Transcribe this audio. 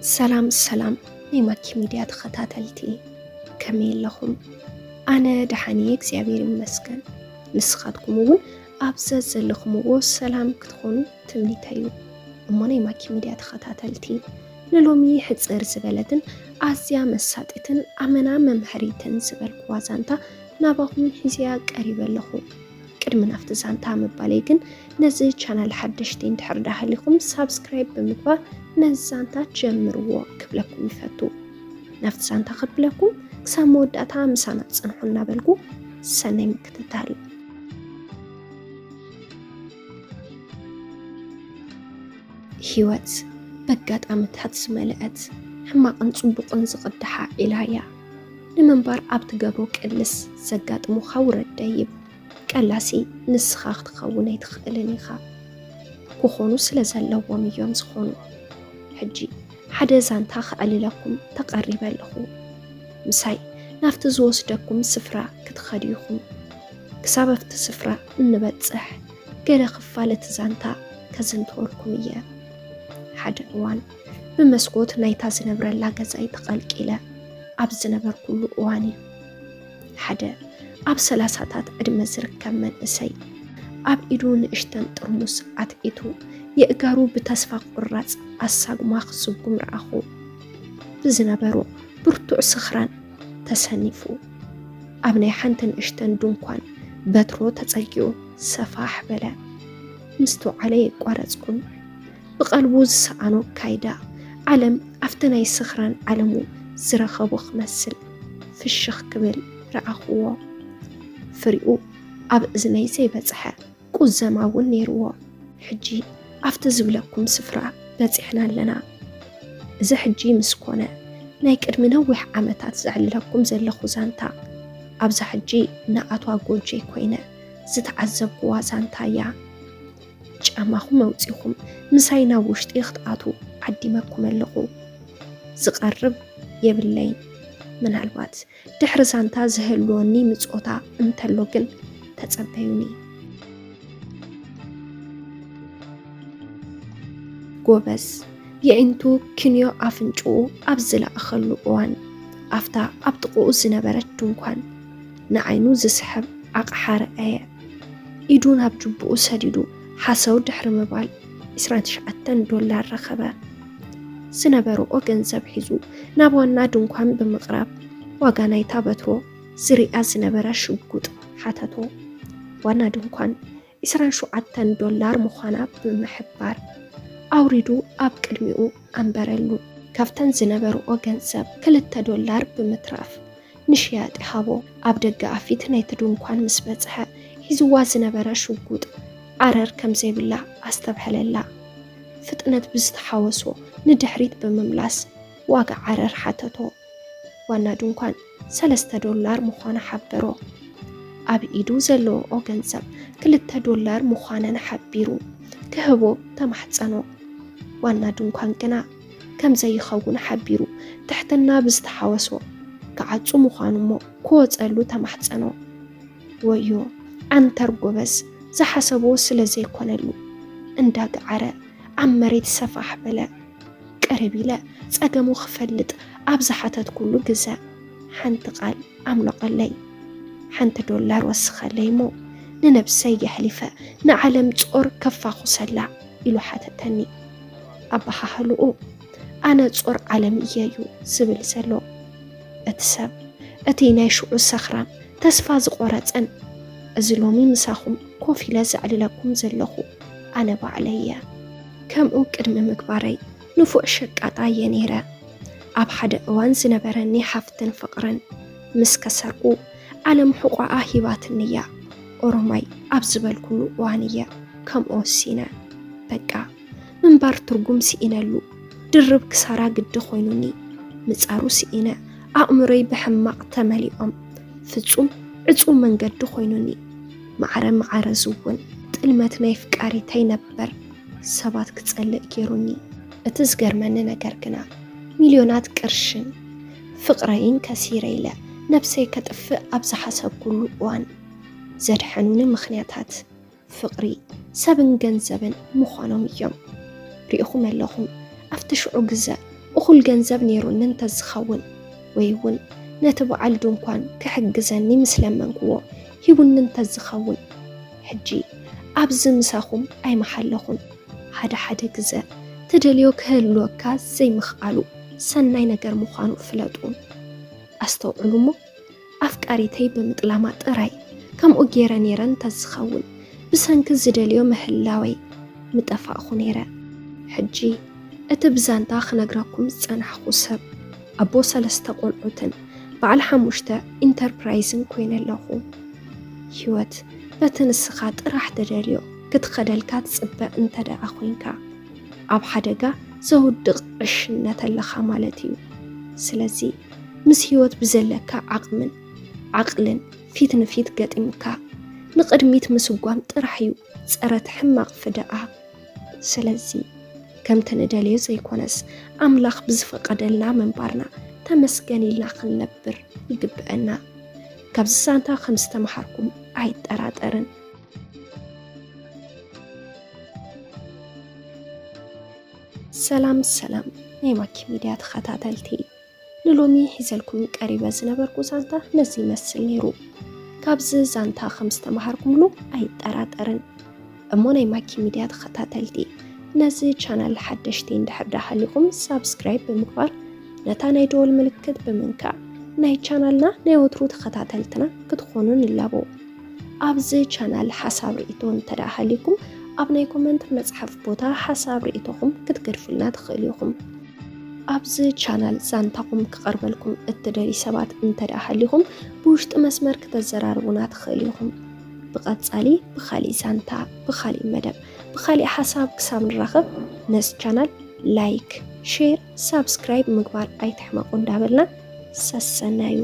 ሰላም ሰላም ናይ ማኪ ሚድያ ተኸታተልቲ፣ ከመይ ኣለኹም? ኣነ ደሓን እየ እግዚኣብሔር ይመስገን። ንስኻትኩም እውን ኣብ ዘዘለኹምዎ ሰላም ክትኾኑ ትምኒተይ እዩ። እሞ ናይ ማኪ ሚድያ ተኸታተልቲ፣ ንሎሚ ሕፅር ዝበለትን ኣዝያ መሳጢትን ኣመና መምሃሪትን ዝበልኩዋ ዛንታ ናባኹም ሒዝያ ቀሪበ ኣለኹ። ቅድሚ ናብቲ ዛንታ ምባለይ ግን ነዚ ቻናል ሓደሽቲ እንድሕር ዳሃሊኹም ሳብስክራይብ ብምግባር ነዚ ዛንታ ጀምርዎ ክብለኩም ይፈቱ። ናብቲ ዛንታ ከብለኩም ክሳብ መወዳእታ ምሳና ጽንሑ እናበልኩ ሰናይ ምክትታል። ህይወት በጋጣምታት ዝመልአት ሕማቕን ጽቡቕን ዝቕድሓ ዒላ እያ። ንምንባር ኣብ ትገብሮ ቅልስ ዘጋጥሙኻ ውረድ ደይብ። ቀላሲ ንስኻ ክትኸውን ኣይትኽእልን ኢኻ። ክኾኑ ስለ ዘለዎም እዮም ዝኾኑ። ሕጂ ሓደ ዛንታ ከዕልለኩም ተቐሪበ ኣለኹ። ምሳይ ናብቲ ዝወስደኩም ስፍራ ክትኸዱ ኢኹም። ክሳብ ኣብቲ ስፍራ እንበጽሕ ገለ ክፋል እቲ ዛንታ ከዝንተወልኩም እየ። ሓደ እዋን ብመስኮት ናይታ ዝነብረላ ገዛይ ተቐልቂለ ኣብ ዝነበርኩሉ እዋን እዩ። ሓደ ኣብ ሰላሳታት ዕድመ ዝርከብ መንእሰይ ኣብ ኢዱ ንእሽተን ጥርሙስ ኣትዒቱ የእጋሩ ብተስፋ ቁራጽ ኣሳጉማ ክስጉም ረኣኹ። ብዝነበሮ ብርቱዕ ስኽራን ተሰኒፉ ኣብ ናይ ሓንቲ ንእሽተን ድንኳን በትሮ ተጸጊዑ ሰፋሕ በለ። ምስትውዓለይ የቋረጽኩን። ብቐልቡ ዝሰኣኖ ካይዳ ዓለም ኣብቲ ናይ ስኽራን ዓለሙ ዝረኸቦ ክመስል ፍሽኽ ክብል ረኣኽዎ። ፍሪኡ ኣብ እዝነይ ዘይበጽሐ ቁዘማ እውን ነይርዎ። ሕጂ ኣብቲ ዝብለኩም ስፍራ በጺሕና ኣለና። እዚ ሕጂ ምስ ኮነ ናይ ቅድሚ ነዊሕ ዓመታት ዘዕልለኩም ዘለኹ ዛንታ ኣብዛ ሕጂ ንኣትዋ ጎጆይ ኮይነ ዝተዓዘብኩዋ ዛንታ እያ። ጫማኹም ኣውጺኹም ምሳይ ናብ ውሽጢ ክትኣትዉ ዓዲመኩም ኣለኹ። ዝቐርብ የብለይን። ምናልባት ድሕሪ ዛንታ ዝህልወኒ ምጾታ እንተሎ ግን ተጸበዩኒ። ጎበዝ፣ የዒንቱ ክንዮ ኣፍንጭኡ ኣብ ዝለኣኸሉ እዋን፣ ኣብታ ኣብ ጥቕኡ ዝነበረት ድንኳን ንዓይኑ ዝስሕብ ኣቕሓ ረኣየ። ኢዱ ናብ ጅቡኡ ሰዲዱ ሓሰው ድሕሪ ምባል ዕስራን ትሽዓተን ዶላር ረኸበ። ዝነበርኦ ገንዘብ ሒዙ ናብ ዋና ድንኳን ብምቕራብ ዋጋ ናይታ በትሮ ዝርኣ ዝነበረ ሽጉጥ ሓተቶ። ዋና ድንኳን ዕስራን ሸውዓተን ዶላር ምዃና ብምሕባር ኣውሪዱ ኣብ ቅድሚኡ ኣንበረሉ። ካብተን ዝነበርኦ ገንዘብ ክልተ ዶላር ብምትራፍ ንሽያጢ ሃቦ። ኣብ ደገ ኣፊት ናይቲ ድንኳን ምስ በጽሐ ሒዝዋ ዝነበረ ሽጉጥ ዓረር ከም ዘይብላ ኣስተብሀለላ። ፍጥነት ብዝተሓወሶ ንድሕሪት ብምምላስ ዋጋ ዓረር ሓተቶ። ዋና ድንኳን ሰለስተ ዶላር ምዃኑ ሓበሮ። ኣብ ኢዱ ዘለወኦ ገንዘብ ክልተ ዶላር ምዃነን ሓቢሩ ክህቦ ተማሕጸኖ። ዋና ድንኳን ግና ከም ዘይኸውን ሓቢሩ ትሕትና ብዝተሓወሶ ክዓጹ ምዃኑ እሞ ክወጸሉ ተማሕጸኖ። ወዮ ዓንተር ጎበዝ ዝሓሰቦ ስለ ዘይኮነሉ እንዳገዓረ ኣብ መሬት ሰፋሕ በለ። ቅርብ ኢለ ጸገሙ ክፈልጥ ኣብ ዝሓተትኩሉ ግዘ ሓንቲ ቃል ኣምሎቐለይ። ሓንቲ ዶላር ወስኸለይ እሞ ንነብሰይ የሕሊፈ ንዓለም ጾር ከፋኹሰላ ኢሉ ሓተተኒ። ኣበሃህልኡ ኣነ ጾር ዓለም እየ እዩ ዝብል ዘሎ። እቲ ሰብ እቲ ናይ ሽዑ ሰኽራም ተስፋ ዝቖረጸን እዚ ሎሚ ምሳኹም ኮፍ ኢለ ዘዕልለኩም ዘለኹ ኣነ ባዕለይ እየ። ከምኡ ቅድሚ ምግባረይ ንፉዕ ሸቃጣ እየ ነይረ። ኣብ ሓደ እዋን ዝነበረኒ ሓፍትን ፍቕርን ምስ ከሰርኩ ዓለም ሕቖኣ ሂባትኒ እያ። ኦሮማይ ኣብ ዝበልኩሉ እዋን እየ ከምኡ ወሲነ። በቃ ምንባር ትርጉም ስኢነሉ። ድርብ ክሳራ ግዲ ኮይኑኒ። ምጻሩ ስኢነ። ኣእምሮይ ብሕማቕ ተመሊኦም። ፍጹም ዕጹው መንገዲ ኮይኑኒ። ማዕረ ማዕረ ዝውን ጥልመት ናይ ፍቃሪተይ ነበር ሰባት ክጸልእ ገይሩኒ። እቲ ዝገርመኒ ነገር ግና ሚልዮናት ቅርሽን ፍቕረይን ከሲረ ኢለ ነብሰይ ከጥፍእ ኣብ ዝሓሰብኩሉ እዋን ዘድሐኑኒ ምኽንያታት ፍቕሪ ሰብን ገንዘብን ምዃኖም እዮም። ሪኢኹም ኣለኹም ኣብቲ ሽዑ ግዘ እኹል ገንዘብ ነይሩኒ እንተዝኸውን፣ ወይ እውን ነቲ በዓል ድንኳን ክሕግዘኒ ምስ ለመንክዎ ሂቡኒ እንተዝኸውን፣ ሕጂ ኣብዚ ምሳኹም ኣይምሓለኹን። ሓደ ሓደ ግዘ ትደልዮ ክህልወካ ዘይምኽኣሉ ሰናይ ነገር ምዃኑ ፍለጡ። ኣስተውዕሉ እሞ፣ ኣፍቃሪተይ ብምጥላማ ጥራይ ከምኡ ገይረ ነይረ እንተዝኸውን፣ ብሰንኪ ዝደልዮ ምህላወይ ምጠፋእኹ ነይረ። ሕጂ እቲ ብዛንታ ክነግረኩም ዝጸናሕኩ ሰብ፣ ኣቦ ሰለስተ ቆልዑትን በዓል ሓሙሽተ ኢንተርፕራይዝን ኮይነ ኣለኹ። ህይወት በቲ ንስኻ ጥራሕ ትደልዮ ክትኸደልካ ትጽበ እንተ ደኣ ኮይንካ፣ ኣብ ሓደጋ ዘውድቕ ዕሽነት ኣለኻ ማለት እዩ። ስለዚ ምስ ህይወት ብዘለካ ዓቕምን ዓቕልን ፊት ንፊት ገጢምካ ንቕድሚት ምስጓም ጥራሕ እዩ ጸረ እቲ ሕማቕ ፍደኣ። ስለዚ ከምቲ ንደልዮ ዘይኮነስ ኣምላኽ ብዝፈቐደልና ምንባርና ተመስገን ኢልና ክንነብር ይግብአና። ካብዚ ዛንታ ከም ዝተምሃርኩም ኣይጠራጠርን። ሰላም ሰላም ናይ ማኪ ሚድያ ተኸታተልቲ፣ ንሎሚ ሒዘልኩም ቀሪበ ዝነበርኩ ዛንታ ነዚ ይመስል ነይሩ። ካብዚ ዛንታ ከም ዝተምሃርኩምሉ ኣይጠራጠርን። እሞ ናይ ማኪ ሚድያ ተኸታተልቲ፣ ነዚ ቻናል ሓደሽቲ እንድሕር ዳሃሊኹም ሳብስክራይብ ብምግባር ነታ ናይ ደወል ምልክት ብምንካእ ናይ ቻናልና ናይ ወትሩ ተኸታተልትና ክትኾኑ ንላቦ። ኣብዚ ቻናል ሓሳብ ርእይቶ እንተ ደኣ ሃልዩኩም ኣብ ናይ ኮመንት መጽሓፍ ቦታ ሓሳብ ርእይቶኹም ክትገድፉልና ትኽእሉ ኢኹም። ኣብዚ ቻናል ዛንታኹም ክቐርበልኩም እትደልዩ ሰባት እንተ ደኣ ሃልዩኹም ብውሽጢ መስመር ክተዘራርቡና ትኽእሉ ኢኹም። ብቐጻሊ ብኻሊእ ዛንታ፣ ብኻሊእ መደብ፣ ብኻሊእ ሓሳብ ክሳብ ንራኸብ ነዚ ቻናል ላይክ፣ ሼር፣ ሳብስክራይብ ምግባር ኣይትሕመቑ እንዳበልና ሰሰናዩ።